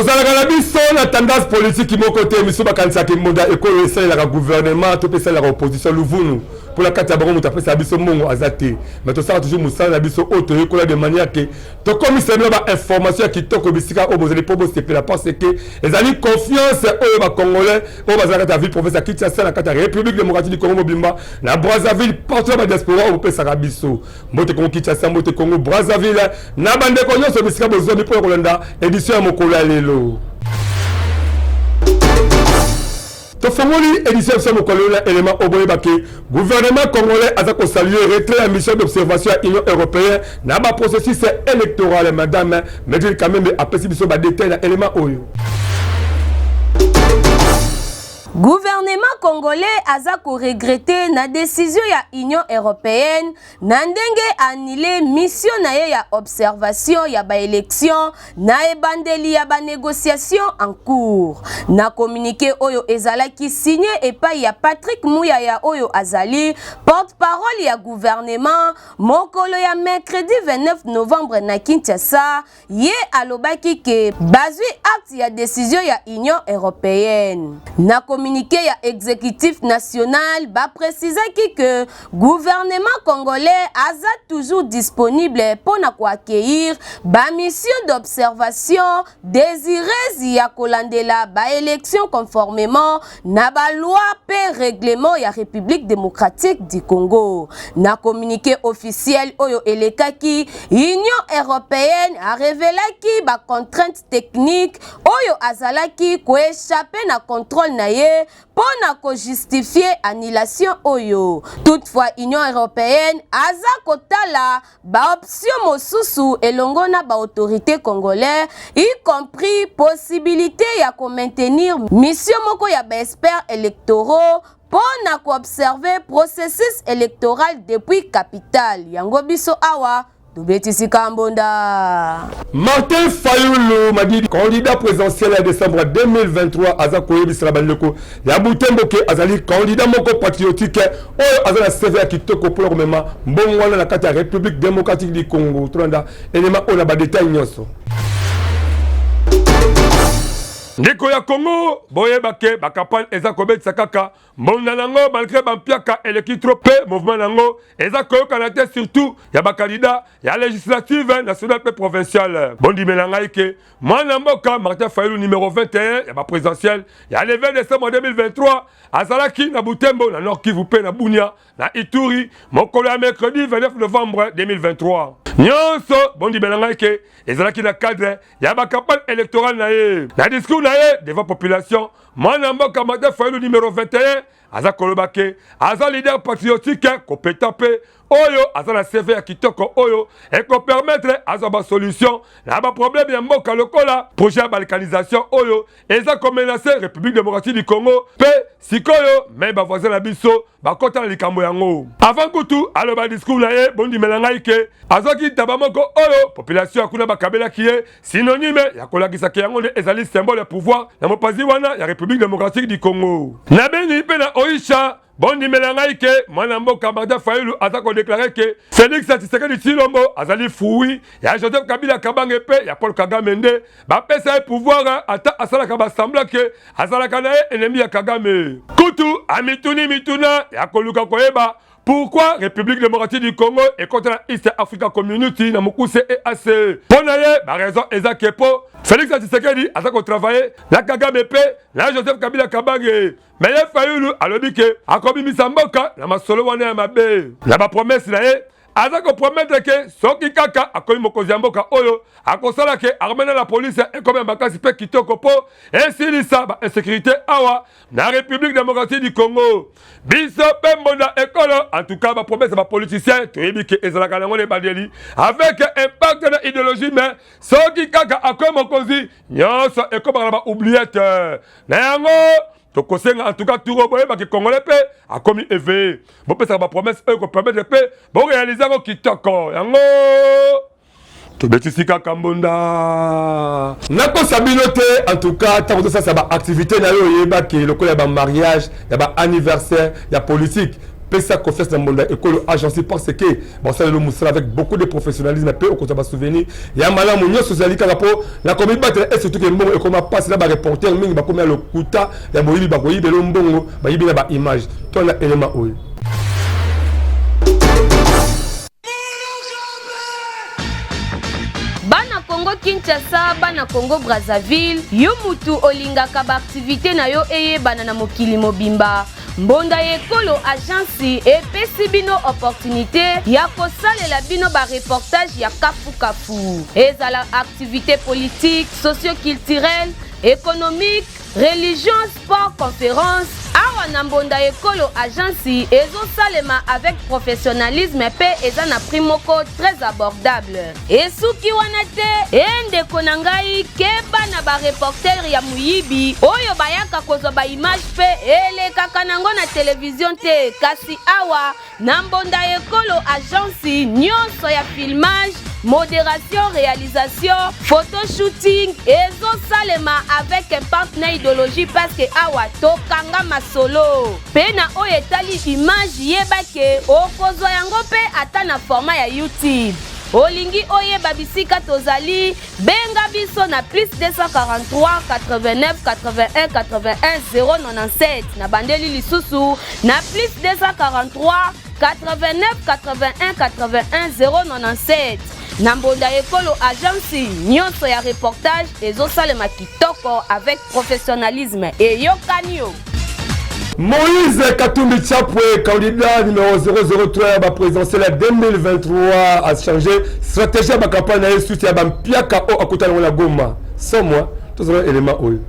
Tozalaka na biso na tendance politique moko te. Misu bakanisaka mbonda ekolo esalelaka gouvernement to mpe esalelaka opposition luvunu mpo na kati ya bango moto apesaka biso mbongo aza te. Mais tosalaka toujours mosala na biso oyo toyekola de manière ke tokomisa bino ba information ya kitoko bisika oyo bozali mpo bosepela, parce que ezali confiance oyo ba Congolais oyo bazala kati ya ville province ya Kinshasa, na kati ya République démocratique du Congo mobimba, na Brazzaville, partout na ba diaspora oyo bopesaka biso. Mbote Congo Kinshasa, mbote Congo Brazzaville, na bandeko nyonso bisika bozwami mpo na kolanda édition ya mokolo ya lelo. Tofongoli édition ya biso ya mokolo na élément oyo boyeba ke gouvernement congolais aza kosaluer retrait ya mission d'observation ya Union européenne na baprocessus électoral. Madame Medrine Kamembe apesi biso badetail na élément oyo. Gouvernement congolais aza koregretter na décision ya Union européenne na ndenge annulé mission na ye ya observation ya baélection na ebandeli ya banégociation en cours. Na communiqué oyo ezalaki signé epai ya Patrick Muyaya, oyo azali porte-parole ya gouvernement, mokolo ya mercredi 29 novembre na Kinshasa, ye alobaki ke bazwi acte ya décision ya Union européenne. Na communiqué ya exécutif national, baprécisaki ke gouvernement congolais aza toujours disponible mpo na koaccueillir bamission d'observation désireuse ya kolandela baélection conformément na baloi mpe règlement ya République démocratique du Congo. Na communiqué officiel oyo elekaki, Union européenne arevelaki bacontrainte technique oyo azalaki koéchapper na contrôle na ye mpo na kojustifier annulation oyo. Toutefois, Union européenne aza kotala baoption mosusu elongo na baautorité congolais, y compris possibilité ya komaintenir mission moko ya baexperts électoraux mpo na koobserver processus électoral depuis capitale. Yango biso awa tobetisika mbonda. Martin Fayulu Madidi, candidat présidentiel ya décembre 2023, aza koyebisaka bandeko ya Butembo ke azali candidat moko patriotique oyo aza na CV ya kitoko mpona komema mbongo wana na kati ya République démocratique du Congo. Tolanda elema oyo na badetail nyonso. Ndeko ya Congo, boyeba ke bacampagne eza kobetisa kaka mbonda nango malgré bampiaka eleki trop, mpe mouvement nango eza koyokana te, surtout ya bacandidat ya législative nationale mpe provinciale. Bondimela ngai ke mwana mboka Martin Fayulu, numéro 21 ya baprésidentielle ya le 20 décembre 2023, azalaki na Butembo, na Nord Kivu, mpe na Bunia, na Ituri, mokolo ya mercredi 29 novembre 2023. Nyonso, bondimela ngai ke ezalaki na cadre ya bacampagne électorale na ye. Na discours na ye devant population, mwana mboka Martin Fayulu, numéro 21, aza koloba ke aza leader patriotique compétent mpe oyo aza na CV ya kitoko oyo ekopermettre azwa basolution na baproblème ya mboka, lokola projet ya balkanisation oyo eza komenacer République démocratique du Congo, mpe sikoyo me bavoisin na biso bakɔta na likambo yango. Avant kutu aloba discours na ye, bondimela ngai ke azwaki ntaba moko oyo population ya kuna bakabelaki ye, synonyme ya kolakisaka yango nde ezali symbole ya pouvoir na mopanzi wana ya République démocratique du Congo. Na Beni mpe na Oisha, bondimela ngai ke mwana mboka Martin Fayulu aza kodéclarer ke Félix Tshisekedi Tshilombo azali fruit ya Joseph Kabila Kabange mpe ya Paul Kagame, nde bapesa ye pouvoir, ata asalaka basemblant ke azalaka na ye ennemi ya Kagame. Kutu amituni mituna ya koluka koyeba pourquoi République démocratique du Congo ekota na East Africa Community, na mokuse EAC. Mpo na ye, baraison eza ke mpo Félix Tshisekedi aza kotravailler na Kagame mpe na Joseph Kabila Kabange. Me ye Fayulu alobi ke akobimisa mboka na masolo wana ya mabe. Na bapromesse na ye, aza kopromettre ke soki kaka akomi mokonzi ya mboka oyo, akosala ke armée na la police ekomi ya makasi mpe kitoko mpo esilisa bainsécurité awa na République démocratique du Congo. Biso mpe mbonda ekolo, en tout cas bapromesse ya bapoliticien, toyebi ke ezalaka nango na ebandeli avec impact na idéologie, mais soki kaka akomi mokonzi, nyonso ekomaka na baoubliette. Na yango tokosenga, en tout cas tour boyebaki Congolais mpe akomi éveillé, bopesaka bapromesse oyo kopermettre mpe boréaliser yango kitoko. Yango tobetisi kaka mbonda. Nakosa bino te, en tout cas ntango tosalisa baactivité na yo, oyebaki lokola ya bamariage, ya baanniversaire, ya politique. Pesa confiance na mbonda ekolo agence parce que basalelo mosala avec beaucoup de professionnalisme mpe okozwa basouvenir ya malamu. Nyonso ezali kaka mpo na komibatela et surtout ke mbongo ekoma mpasi na bareporter mingi bakomi ya lokuta ya boyibi, bakoyibelo mbongo, bayibi na baimage to na elema oyo. Bana Congo Kinshasa, bana Congo Brazzaville, yo mutu olingaka ba activité na yo eyebana na mokili mobimba. Mbonda ya Ekolo Agence epesi bino opportunité ya kosalela bino ba reportage ya kafu-kafu. Ezala activité politique, socio-culturelle, économique, religion, sport, conférence, awa na Mbonda Ekolo Agence ezosalema avec professionnalisme mpe eza na prix moko très abordable. Esuki wana te, e ndeko na ngai, keba na ba reporter ya moyibi oyo bayaka kozwa ba image mpe elekaka nango na television te, kasi awa na Mbonda Ekolo Agence nyonso ya filmage, moderation, réalisation, photo shooting ezosalema avec impact na idéologie parce que awa tokanga masolo. Mpe na oyo etali image, yeba ke okozwa yango mpe ata na format ya YouTube. Olingi oyeba bisika tozali, benga biso na plus 243 89 81 81 097. Na bandeli lisusu na plus 243 89 81 81 097. Na Mbonda Ekolo Agence nyonso ya reportage ezosalema kitoko avec professionnalisme. Eyokani yo. Moïse Katumbi Chapwe, candidat numéro 003 ya baprésidentielle ya 2023, a changé stratégie ya bacampagne na ye suite ya bampiaka oyo akutana yango na Goma. Sans moi, tozala élément oyo.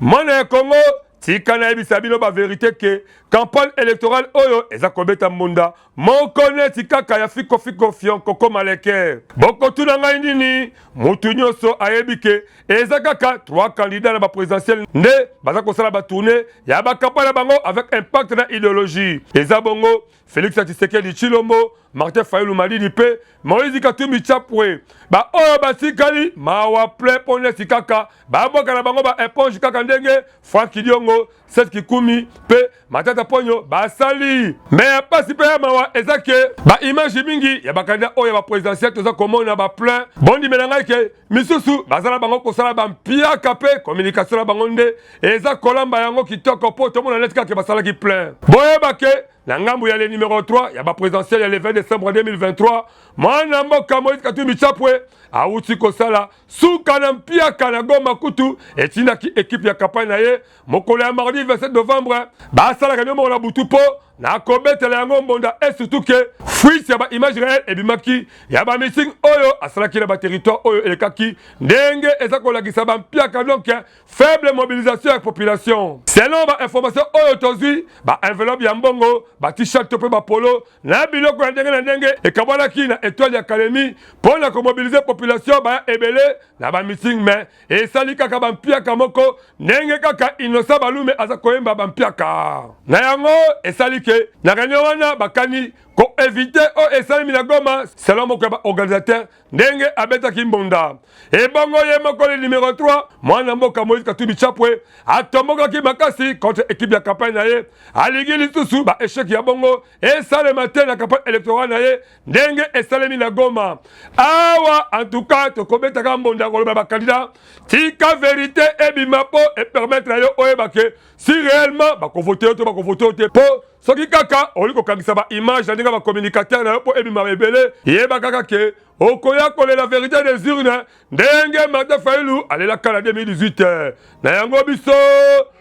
Mwana ya Congo, tika nayebisa bino baverité ke campagne électorale oyo eza kobeta mbunda moko neti kaka ya fikofiko fionkoko maleke. Bokotuna ngai nini? Mutu nyonso ayebi ke eza kaka trois candidats na baprésidentielle nde baza kosala batournée ya bacampagne na bango avec impact na idéologie. Eza bongo Félix Tshisekedi Tshilombo, Martin Fayulu Madidi mpe Moïse Katumbi Chapwe. Baoyo batikali, mawa plein, mpo neti kaka babwaka na bango ba éponge, kaka ndenge Frank Diongo, Seth Kikuni mpe Matata Ponyo basali. Me ya pasi mpe ya mawa eza ke baimage mingi ya bakandidat oyo ya baprésidentielle toza komona baplein, bondimela ngai ke misusu baza na bango kosala bampiaka mpe communication na bango nde eza kolamba yango kitoko mpo tomona neti kaka basalaki plein. Boyeba ke na ngambo ya le numéro 3 ya baprésidentielle ya le 20 décembre 2023, mwana mboka Moïse Katumbi Chapwe awuti kosala suka na mpiaka na Goma. Kutu etindaki ekipe ya campagne na ye mokolo ya mardi 27 novembre basalaka nio moko na butu mpo na kobetela yango mbonda, et surtout ke fuite ya baimage réelle ebimaki ya bameeting oyo asalaki na baterritoire oyo elekaki ndenge eza kolakisa bampiaka, donc faible mobilisation ya population. Selon bainformation oyo tozwi, baenveloppe ya mbongo, bat-shirt to mpe bapolo na biloko ya ndenge na ndenge ekabwanaki na étoile ya Kalemi mpo na komobiliser population baya ebele na bameeting, mais esali kaka bampiaka moko, ndenge kaka Innocent Balume aza koyemba bampiaka na yango. Esali ke na réunion wana bakani koéviter oyo esalemi na Goma, selon moko ya baorganisateur ndenge abetaki mbonda. Ebongo ye moko le numéro 3, mwana mboka Moïse Katumbi Chapwe, atombokaki makasi contre équipe ya campagne na ye. Alingi lisusu baéchec ya bongo esalema te na campagne électorale na ye ndenge esalemi na Goma awa. En tout cas, tokobetaka mbonda koloba bakandidat, tika vérité ebima mpo epermettre yo oyeba ke si réellement bakovote yo to bakovote yo te, mpo soki kaka oli kokangisa baimage na ndenge ya bacommunicateur na yo mpo ebima ebele, yeba kaka ke okoya kolela vérité des urnes ndenge Martin Fayulu alelaka na 2018. Na yango biso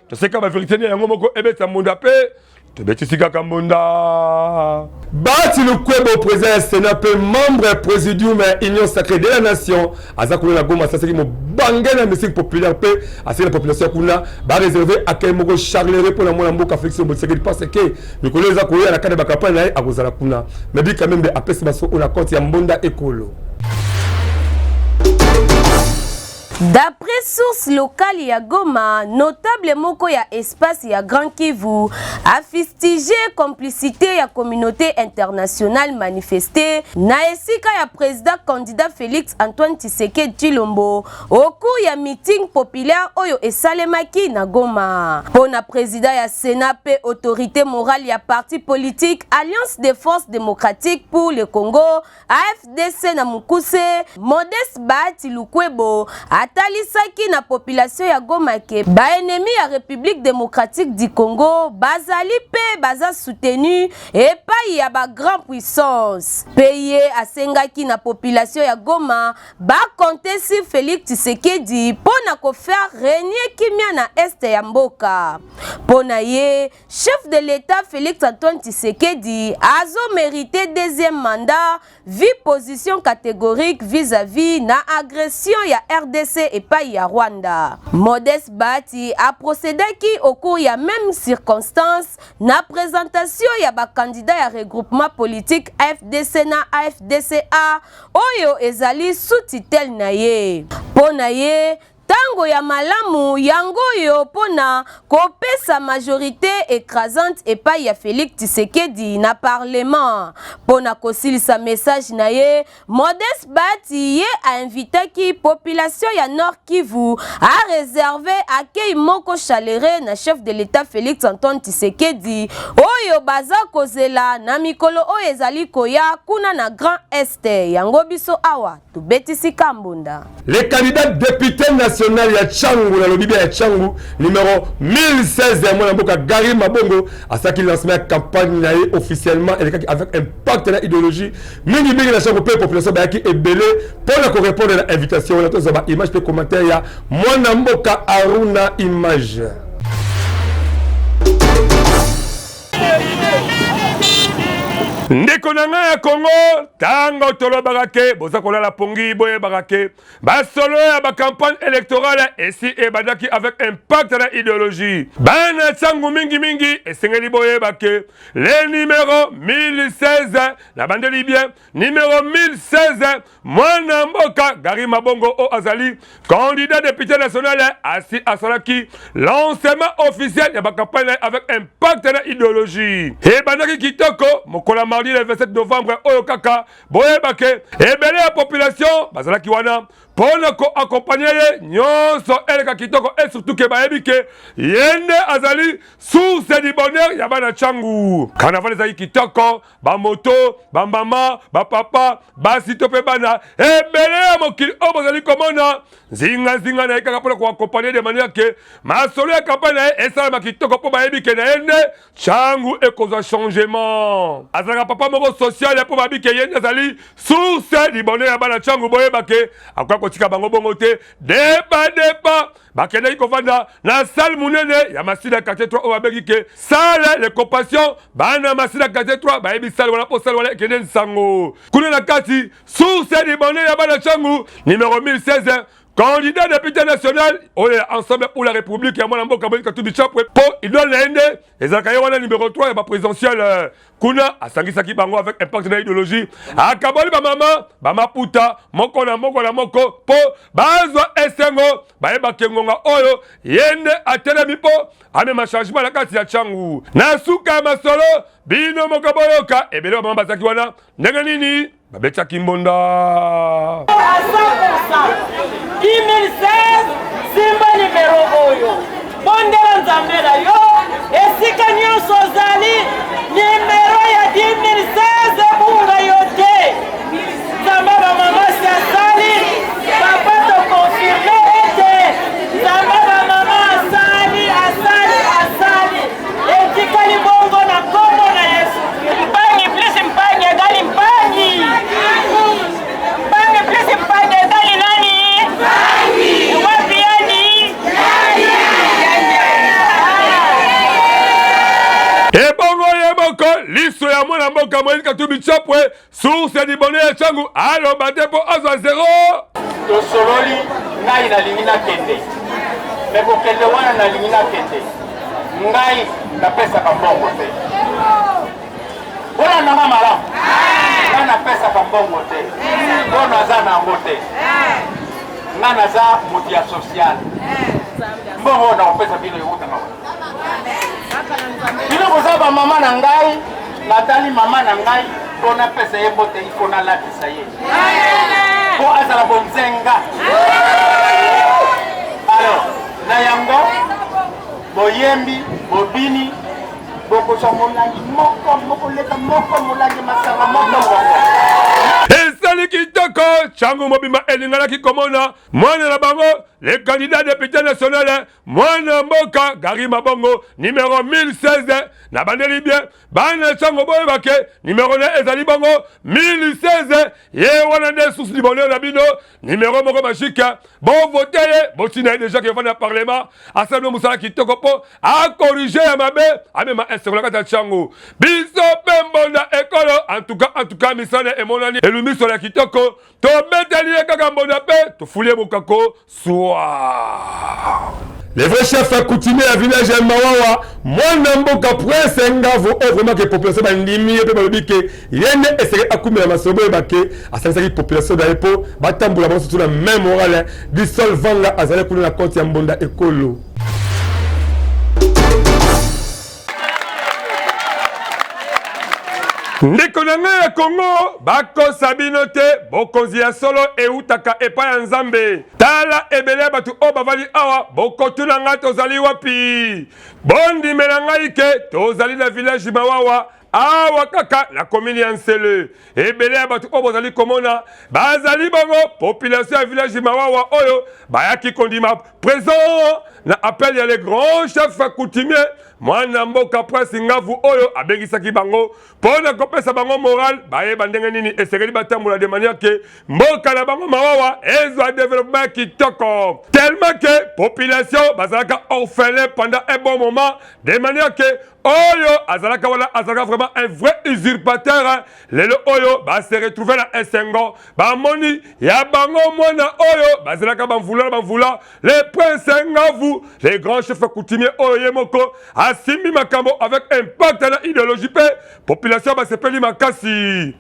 toseka bavérité nde yango moko ebetisa mbonda mpe tobetisi kaka mbonda. Bahati Lukwebo, président ya Sénat mpe membre ya présidium ya Union sacrée de la nation, aza kuna na Goma. Asalaki mobange na musique populaire mpe asali na population ya kuna baréserve accueil moko chaleureux mpo na mwana mboka Félix Tshisekedi, parce que mikolo eza koya na kati ya bacampagne na ye akozala kuna. Mebi Kamembe apesi baso oyo na compte ya Mbonda Ekolo. D'après source locale ya Goma, notable moko ya espace ya Grand Kivu a fustigé complicité ya communauté internationale manifestée na esika ya président candidat Félix Antoine Tshisekedi Tshilombo au cours ya meeting populaire oyo esalemaki na Goma. Mpo na président ya Sénat mpe autorité morale ya parti politique Alliance des forces démocratiques pour le Congo AFDC na mokuse, Modeste Bahati Lukwebo atalisaki na population ya Goma ke ba ennemis ya Republique democratique du Congo bazali mpe baza soutenu epayi ya ba grand puissance. Mpe ye asengaki na population ya Goma ba compter sur Felix Tshisekedi mpo na ko faire regner kimia na est ya mboka. Mpo na ye, Chef de l'Etat Felix Antoine Tshisekedi azo meriter deuxième mandat vu position catégorique vis-à-vis na agression ya rdc epayi ya Rwanda. Modeste Bahati a procedaki au cours ya meme circonstance na presentation ya ba candidats ya regroupement politique AFDC na AFDC-A oyo ezali sous tutelle na ye. Mpo na ye, Tango ya malamu yango oyo mpo na kopesa majorite ecrasante epayi ya Felix Tshisekedi na parlement. Mpo na kosilisa message na ye, Modeste Bahati ye a invitaki population ya Nord Kivu a reserver accueil moko chaleureux na chef de l'Etat Felix Antoine Tshisekedi oyo baza kozela na mikolo oyo ezali koya kuna na Grand Est. Yango biso awa tobetisi kambunda. Le candidat député national ya Tshangu nalobi bien ya Tshangu numéro 1016 ya mwana mboka Gary Mabongo asalaki lancement ya campagne na ye officiellement elekaki avec impact na idéologie mingi mingi na Tshangu mpe population bayaki ebele mpo na korépondre na invitation wana. Tozwa ba image mpe commentaire ya mwana mboka Aruna Image. Ndeko na ngai ya Kongo, ntango tolobaka ke boza kolala pongi, boyebaka ke basolo ya bacampagne électorale esi ebandaki avec impact na idéologie. Bana ntango mingimingi esengeli boyeba ke le numéro 1016 na bandeli bien Numero 1016, mwana mboka Gary Mabongo oyo azali candidat député national asi asalaki lancement officiel ya bacampagne na ye avec impact na idéologie. Ebandaki kitoko mokolo ya mardi le 27 novembre oyo kaka. Boyeba ke ebele ya population bazalaki wana mpo na koakompagne ye nyonso eleka kitoko et surtout ke bayebi ke ye nde azali source du bonheur ya bana Tshangu. Carnaval ezalaki kitoko, bamoto, bamama, bapapa, basi to mpe bana ebele ya mokili oyo bozali komona nzinganzinga na ye kaka mpona koakompagne de manière ke masolo ya kampagne na ye esalama kitoko, mpo bayebi ke na ye nde Tshangu ekozwa changement. Azalaka papa moko social mpo bayebi ke ye nde azali source du bonheur ya bana Tshangu. Boyeba ke akoki kotika bango bongo te, depa depa bakendaki kovanda na salle monene ya Masina quartier 3 oyo babengi ke salle de compassion. Bana Masina quartier 3 bayebi salle wana mpo salle wana ekende nsango kuna na kati. Source du bonheur ya bana Tshangu numéro 1016, candidat député national oyo ya Ensemble pour la République ya mwana mboka Moïse Katumbi Chapwe, mpo idole na ye nde ezalaka ye wana numéro 3 ya baprésidentielle. Kuna asangisaki bango avec impact na idéologie, akaboli bamama bamaputa moko na moko na moko mpo bazwa esengo, bayebaki ngonga oyo ye nde atelemi mpo amema changement na kati ya Tshangu. Na suka ya masolo, bino moko boyoka ebele bamama bazalaki wana ndenge nini babetaki mbonda. À 100%, 2016, simba nimero oyo, bondela Nzambe na yo esika nyonso ozali. Nimero ya 2016 ebunga yo te. Nzambe bamama si asali, papa, tokonfirme ete Nzambe bamama asali, asali, asali. Etikali bongo na nkombo na Yesu. Mpangi plus mpangi egali mpangi. Mpangi plus mpangi egali nani? Wapi yani? Ebongo ye moko liso ya mwana mboka Moïse Katumbi Chapwe, source du bonheur ya Tshangu, aloba te mpo azwa zero. Tosololi, ngai nalingi nakende, me kokende wana nalingi nakende, ngai napesaka mbongo te. Mpona nanga malamu, ngai napesaka mbongo te mpo naza na yango te. Nga naza moto ya social. Mbongo oyo nakopesa bino ewutaka wapi? Bino boza ba mama na ngai, natali mama na ngai mpo napesa ye mbote, il faut nalatisa ye mpo azala bonzenga. Alors na yango boyembi bobini bokozwa molangi moko mokoleka moko molangi masanga moko moko. Esali kitoko Tshangu mobimba elinganaki komona mwana na bango le candidat député national mwana mboka Gary Mabongo numero 1016 na bandeli bien bana Tshangu boyeba ke numero na ezali bongo 1016 ye wana nde source du bonheur na bino numero moko magique bovote ye botina ye deja ke ofanda na parlement asala bino mosala kitoko mpo akorige ya mabe amema esengo na kati ya ntiango biso mpe mbonda ekolo antuka antuka misala emonani elumiso ya kitoko tobeteli ye kaka mbonda mpe tofuli ye mokako swa Le vrai chef coutumier ya village ya Mawawa, mwana mboka Prince Ngavo, oyo vraiment ke population bandimi ye mpe balobi ke ye nde eseke akumela masolo boyeba ke asalisaki population na ye mpo batambola bango surtout na même morale du sol vanga azali kuna na compte ya mbonda ekolo. Ndeko na ngai ya Congo, bakosa bino te, bokonzi ya solo eutaka epai ya Nzambe. Tala ebele ya bato oyo bavandi awa, bokotuna ngai tozali wapi? Bondimela ngai ke tozali na village Mawawa, awa kaka na commune ya Nsele. Ebele ya bato oyo bozali komona bazali bongo population ya village Mawawa oyo bayaki kondima présent na appel ya le grand chef coutumier mwana mboka Prince Ngavu oyo abengisaki bango mpo na kopesa bango moral bayeba ndenge nini esengeli batambola de manière ke mboka na bango Mawawa ezwa développement ya kitoko tellement que population bazalaka orphelin pendant un bon moment de manière que oyo azalaka wana azalaka vraiment un vrai usurpateur lelo oyo ba se retrouver na esengo bamoni ya bango mwana oyo bazelaka bamvula na bamvula le prince Ngavu le grand chef coutumier oyo ye moko asimbi makambo avec impact na idéologie mpe population basepeli makasi.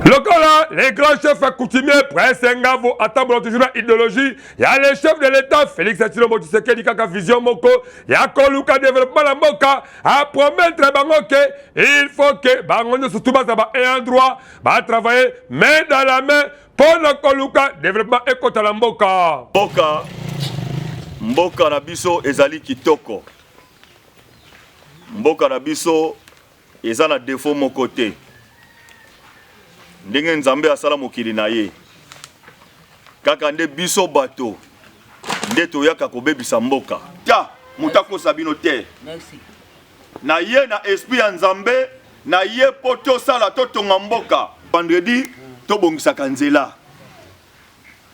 Lokola les grands chefs coutumiers Prince Ngavo atambola toujours na idéologie ya le chef de l'État Félix Tshilombo Tshisekedi kaka vision moko ya koluka développement na mboka a promettre bango ke il faut que bango nyonso tout baza ba ayant droit ba travailler main dans la main mpo na koluka développement ekota na mboka. Mboka mboka na biso ezali kitoko, mboka na biso eza na defaut moko te. Ndenge Nzambe asala mokili na ye, kaka nde biso bato nde toyaka kobebisa mboka. Ta moto akosa bino te. Na ye na esprit ya Nzambe, na ye mpo tosala totonga mboka. Vendredi tobongisaka nzela,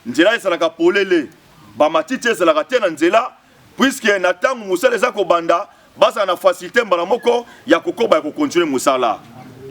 nzela ezalaka polele, bamatiti ezalaka te na nzela, puisque na ntango mosala eza kobanda bazala na facilité mbala moko ya kokoba ya kokontinue mosala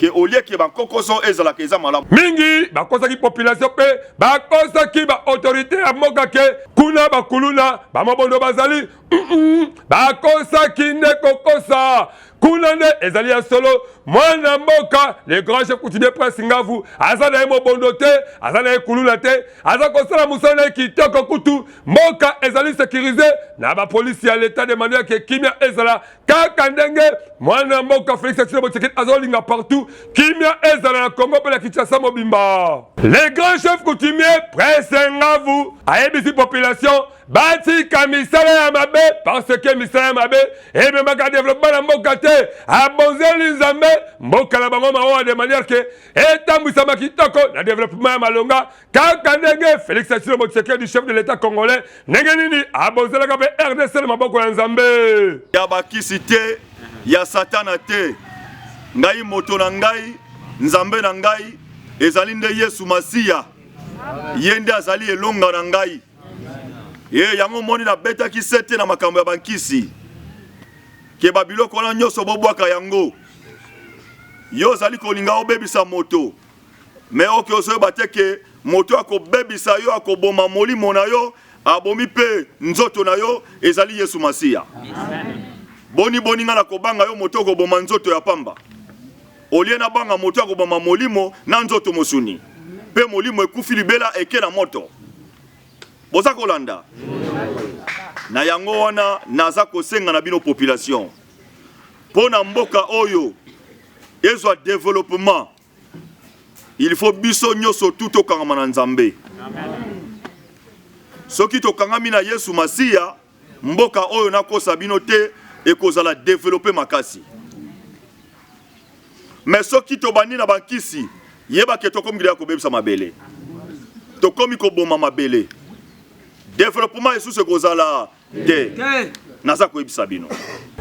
ke olie ke bankokoso ezalaka eza malamu. Mingi bakosaki population mpe bakosaki ba autorite ya mboka ke kuna bakuluna bamabondo bazali mm -mm, bakosaki nde kokosa kuna nde ezali ya solo mwana mboka le grand chef coutumier prince ngavu aza na ye mobondo te aza na ye kuluna te aza kosala mosala na ye kitoko kutu mboka ezali securise na bapolisi ya leta de manière ke kimia ezala kaka ndenge mwana mboka Félix Tshilombo Tshisekedi azolinga partout kimia ezala na Congo mpe na Kinshasa mobimba. Le grand chef coutumier Prince Ngavu ayebisi population batika misala ya mabe parce que misala ya mabe ememaka développement na mboka te. Abonzeli Nzambe mboka na bango mawa de manière ke etambwisama kitoko na développement ya malonga kaka ndenge Felix Tshilombo Tshisekedi chef de l'État congolais ndenge nini abonzelaka mpe RDC na maboko ya Nzambe. Ya bakisi te, ya satana te, ngai moto na ngai, Nzambe na ngai ezali nde Yesu Masiya, ye nde azali elonga na ngai. Ye yango moni nabetaki sete na makambo ya bankisi ke babiloko wana nyonso bobwaka yango. Yo ozali kolinga obebisa moto Mais oke ozoyeba te ke moto akobebisa yo akoboma molimo na yo. Abomi mpe nzoto na yo, ezali Yesu Masiya. Boni boni nga nakobanga yo moto okoboma nzoto ya pamba, olie nabanga moto akoboma molimo na nzoto mosuni, mpe molimo ekufi libela eke na moto. Boza kolanda? Na yango wana naza kosenga na bino population mpo na mboka oyo ezwa developpement, il faut biso nyonso tu tokangama na Nzambe. Soki tokangami na Yesu Masiya, mboka oyo nakosa bino te ekozala developpe makasi. Mais soki tobandi na bankisi, yeba ke tokomi deja kobebisa mabele, tokomi koboma mabele, developpement esusu ekozala te. Naza koyebisa bino.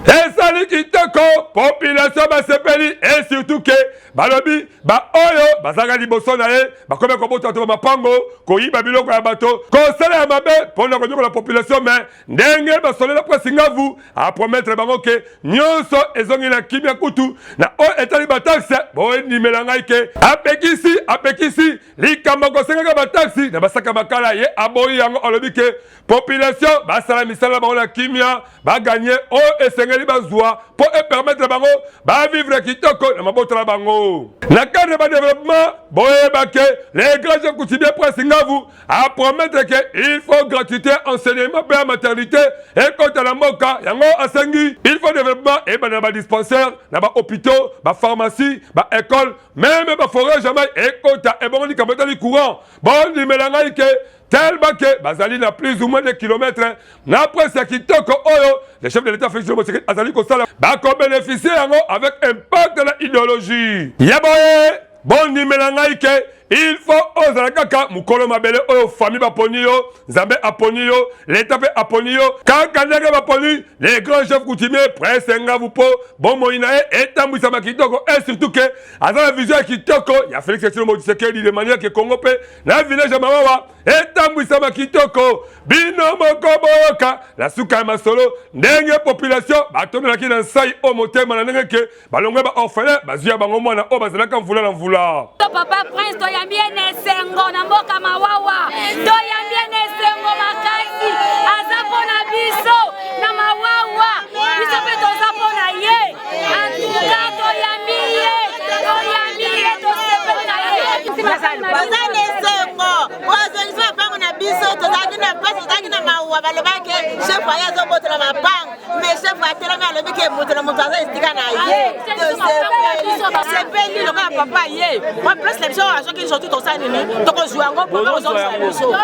Esali kitoko, population basepeli et surtout ke balobi baoyo bazalaka liboso na ye bakomi kobota bato ba mapango, koyiba biloko ya bato, kosala ya mabe mpo na konyokola population. Mais ndenge basolela Prince Ngavu apromettre bango ke nyonso ezongi na kimia, kutu na oyo etali bataxe, bondimela ngai ke apekisi apekisi likambo kosengaka bataxi na basaka makala, ye aboyi yango, alobi ke population basala misala na bango na kimia, baganye oyo esengeli bazwa mpo epermettre bango bavivre kitoko na mabota na bango. Na cadre ya badeveloppement, boyeba ke le grand chef coutumier Prince Ngavu apromettre ke il faut gratuité enseignement mpe ya maternité ekota na mboka. Yango asengi il faut développement ebanda na badispensaire, na bahôpitaux, bapharmacie, baécole, meme baforage ya mai ekota. Ebongo likambo etali courant, bondimela ngai ke tellement ke bazali na plus ou moins de kilomètre na presse ya kitoko oyo le chef de l'État Félix Tshisekedi azali kosala, bakobénéficie yango avec impact na idéologie ya boye. Bondimela ngai ke il faut ozala kaka mokolo mabele oyo famille baponi yo, Nzambe aponi yo, leta mpe aponi yo, kaka ndenge baponi les grands chefs coutumiers Prince Ngavu mpo bomoi na ye etambwisama kitoko, et surtout ke aza na vision ya kitoko ya Félix Tshilombo Tshisekedi, de manière ke Congo mpe na village ya Mawawa etambwisama kitoko. Bino moko boyoka na suka ya masolo ndenge population batondelaki na nsai oyo motema na ndenge ke balongwe ba orphelin, bazwi ya bango mwana oyo bazalaka mvula na mvula. Papa Prince, toyambi ye na esengo na mboka Mawawa, toyambi ye na esengo makasi, aza mpo na biso na Mawawa, biso mpe toza mpo na ye. Antuka toyambi ye, toyambi ye, tosepeli na ye. Toza na esengo po azongisi mapango na biso. Tozalaki na mpasi, tozalaki na mawa, balobaki chef aye azobotola mapango, mais chef atelami, alobi ke moto na moto aza esika na ye. Tosepeli lokola papa ye mwa place na biso azwaki biso tu, tosala nini, tokozwa yango, papa kozongisa biso.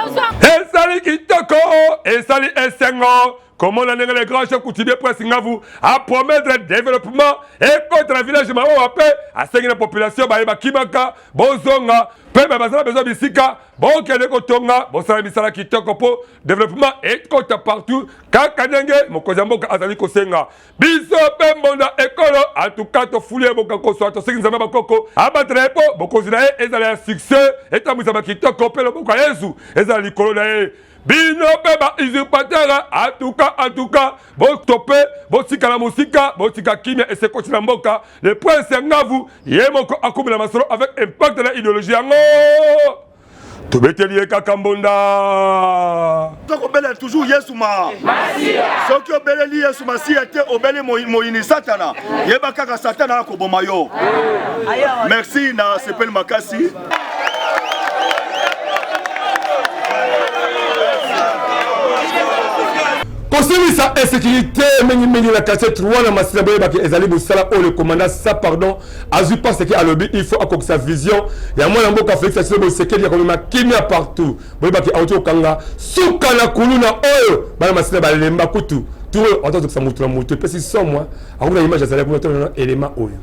Esali kitoko, esali esengo komona ndenge le grand chef coutumier Prince Ngavu apromettre développement ekota na village Mawawa, mpe asengi na population baye bakimaka bozonga, mpe baye bazala besoin bisika bokende kotonga, bosala misala kitoko mpo développement ekota partout, kaka ndenge mokonzi ya mboka azali kosenga biso. Mpe mbonda ekolo atuka tofuli ye boka koswa, tosengi Nzambe bakoko abatela ye mpo bokonzi na ye ezala ya succès, etambwisama kitoko, mpe loboko ya Yesu ezala likolo na ye. Bino mpe ba usurpateur, atuka antuka botope, botikala mosika, botika kimia esekoti na mboka. Le Prince Ngavu ye moko akomela masolo avec impact na idéologie yango, tobeteli ye kaka mbonda. Tokobelela toujours Yesu ma soki obeleli Yesu Masiya te, obeli moyini Satana, yeba kaka Satana akoboma yo. Merci na sepeli makasi. Kosilisa insécurité mingimingi na quartier 3 na Masina, boyebaki ezali mosala oyo le commandant sa pardon azwi, parce que alobi il faut akokisa vision ya mwana mboka Félix Tshilombo Tshisekedi ya komema kimia partout. Boyebaki auti kokanga suka na kuluna oyo bana Masina balemba kutu tour oyo auti azokisa motu na motu, epesi somwa akomi na image azali kuna to na elema oyo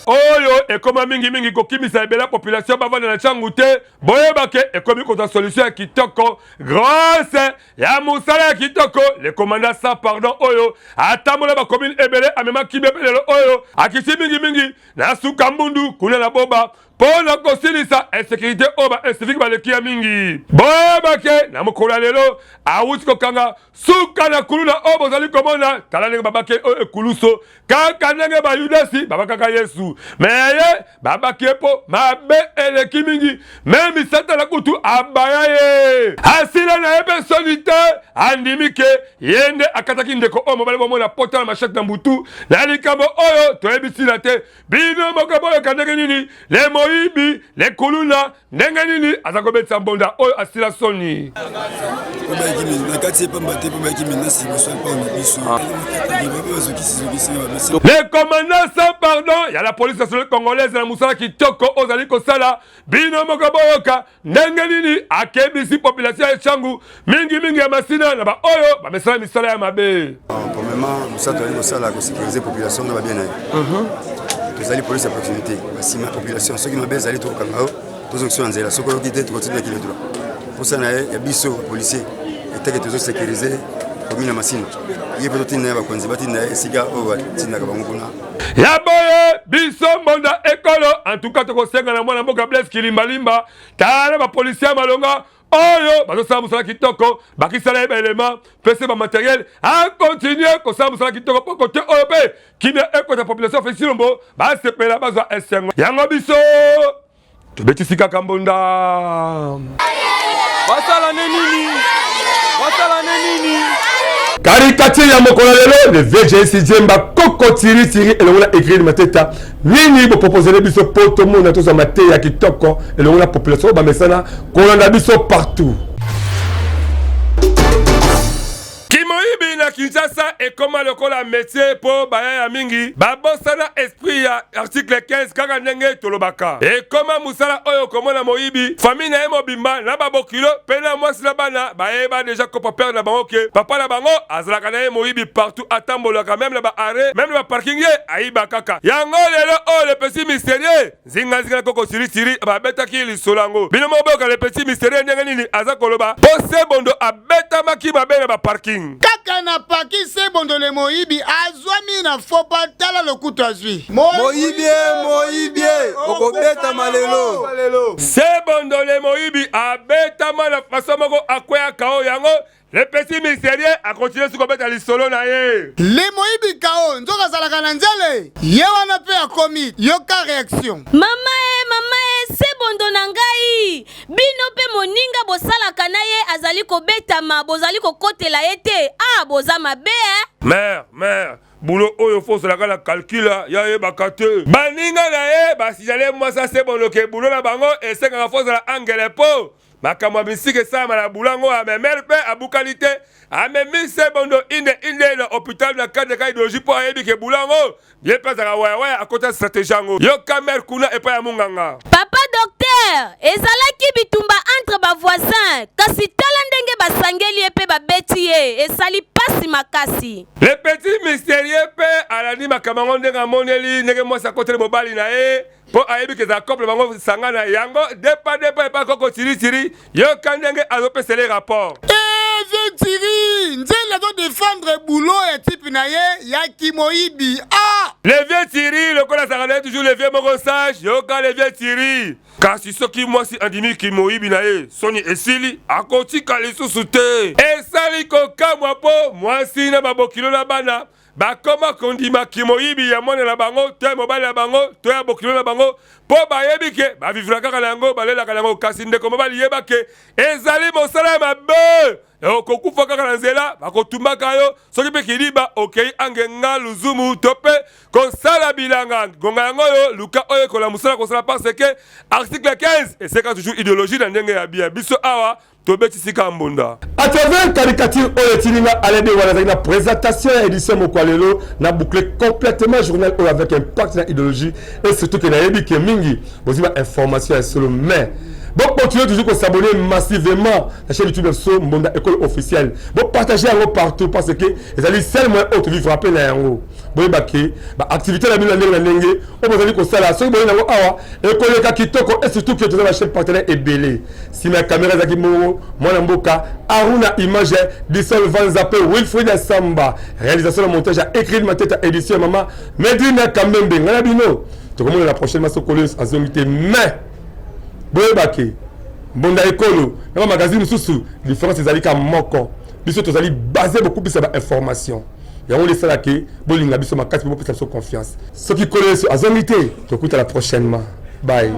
oyo ekoma mingimingi kokimisa ebele ya population bavanda na ntango te. Boyeba ke ekomi kozwa solution ya kitoko grâce ya mosala ya kitoko le commandant sans pardon oyo atambola bacommune ebele, amema kimia, mpe lelo oyo akiti mingimingi na suka mbundu kuna na Boba. Mpo na kosilisa insécurité oyo ba incivique baleki ya mingi. Boyeba ke na mokolo ya lelo awuti kokanga suka na kuluna oyo bozali komona. Tala ndenge babaki oyo ekuluso, kaka ndenge ba Yudasi babakaka Yesu. Me ye babaki ye mpo mabe eleki mingi, meme Satana kutu abaya ye. Asila na ye mpe soni te, andimi ke ye nde akataki ndeko oyo mobali bomona pota na machete na mbutu. Na likambo oyo toyebi ntina te. Bino moko boyoka ndenge nini le moyibi le kuluna ndenge nini aza kobetisa mbonda oyo asila soni. Le commandant sans pardon ya la police nationale congolaise na mosala kitoko ozali kosala, bino moko boyoka ndenge nini akebisi population ya Tshangu mingi mingi ya Masina na baoyo bamesala misala ya mabe. Premièrement, mosala tozali kosala kosécuriser population na babien na ye. Tozali police ya proximité, basima ya population. Soki mabe ezali tokokanga yo, tozongisa na nzela. Soki oyoki te, tokotinda kilo droit. Mposa na ye ya biso bapolisier etake tozosécuriser commune ya Masina. Ye mpe totinda ye bakonzi batinda ye esika oyo batindaka bango kuna. Ya boye biso mbonda ekolo en tout cas tokosenga na mwana mboka Blaise Kilimbalimba, tala ba policiers ya malonga oyo bazosala mosala kitoko, bakisala ye baelema pese ba materiel a continuer kosala mosala kitoko mpo kote oyo mpe kimia ekota population Felix Tshilombo basepela bazwa esengo yango biso tobetisi kaka mbonda. Basala ne nini? Basala ne nini? Caricature ya mokolo lelo le VGC Djemba koko tiri tiri elongo na Egrine Mateta nini boproposele biso po tomona tozwa mateya kitoko elongo na population oyo bamesana kolanda biso partout. Kimoyibi na Kinshasa ekoma lokola metier po bayaya mingi babosana esprit ya article 15 kaka ndenge tolobaka. Ekoma musala oyo komona moyibi famille na ye mobimba na babokilo pe na mwasi na bana bayeba deja kopa père na bango ke papa na bango azalaka na ye moyibi partout atambolaka meme na ba arret meme na ba parking ye ayiba kaka. Yango lelo oyo le petit mystérieux Zinga zinga na koko siri siri babetaki lisolo yango bino moko boyoka le petit mystérieux ndenge nini aza koloba po Sebondo abetamaki mabe na ba parking. Kaka na parking Sebondo le moyibi azwami na faux pas tala lokutu azwi. Moyibi e moyibi e okobetama lelo. Sebondo le moyibi abetama na façon moko akweya kao yango Le petit mystérieux a continuer su kobeta lisolo na ye. Le moyibi kao nzoka azalaka na nzele ye wana pe akomi yoka reaction. Mama e mama e sebondo na ngai bino pe moninga bosalaka na ye azali kobetama bozali kokotela ye te ah boza mabe eh. Mère mère boulot oyo faut ozalaka na calcul ya yebaka te baninga na ye ba signale mwasi asebondo ke boulot na bango esengaka faut ozala angele po Makambo ya misiki esalama na bula yango amemel mpe abukani te amemi sebondo inde inde na hopital na cadre ka ideologie mpo ayebi ke bula yango ye mpe azalaka wayawaya akota strategie yango yoka mare kuna epai ya munganga. Papa docteur, ezalaki bitumba entre ba voisins, kasi tala ndenge basangeli ye pe babeti ye, esali pasi makasi. Le petit mystérieux mpe alandi makambo yango ndenge amoneli ndenge mwasi akoteli mobali na ye mpo ayebi ke ezala couple bango sangana yango depa depa epa koko tiri tiri yoka ndenge azopesele rapport. Eh, vieux Thierry, nzela azo defendre boulot ya type na ye ya kimoyibi. Ah! Le vieux Thierry lokola azalaka na ye toujours le vieux moko sage, yoka le vieux Thierry. Kasi soki mwasi andimi kimoyibi na ye, soni esili, akotika lisusu te. Esali kokamwa mpo mwasi na babokilo na bana Bakoma kondima kimoyibi ya mwana na bango to ya mobali na bango to ya bokilo na bango mpo bayebi ke bavivra kaka na yango, balelaka na yango. Kasi ndeko mobali, yeba ke ezali mosala ya mabe, okokufa kaka na nzela, bakotumbaka yo soki mpe kiliba okei ange nga luzumu to mpe kosala bilanga. Ngonga yango oyo, luka oyekola mosala kosala parce que article 15 eseka toujours ideologie na ndenge ya bien. Biso awa Tobeti sika mbonda. À travers caricature oyo etindi nga Alain Dewa nazalaki na présentation ya édition moko ya lelo na boucler complètement journal oyo avec impact na idéologie et surtout que nayebi ke mingi bozwi ba information ya solo mais bo continuer toujours ko s'abonner massivement na chaîne YouTube ya biso Mbonda École officielle bo partager yango partout parce que ezali seul moyen oyo tovivra mpe na yango boyeba ke ba activité na bino na ndenge na ndenge oyo bozali kosala soki boye nango awa ekoleka kitoko et surtout ke toza ba chaîne partenaire ebele Sima ya camera ezalaki bongo mwana mboka Aruna image Disol Vanza mpe Wilfried Samba, réalisation na montage ya Ecrine Mateta, édition ya mama Medina Kambembe. Ngai na bino Tokomona la prochainement soki Nkolo Yesu azongi te. Mais boyeba ke Mbonda Ekolo na ba magazine mosusu différence ezali ka moko. Biso tozali base beaucoup plus ya ba information. Yango nde esala ke bolinga biso makasi mpe bopesa biso confiance. Soki Nkolo Yesu azongi te, tokutana prochainement. Bye.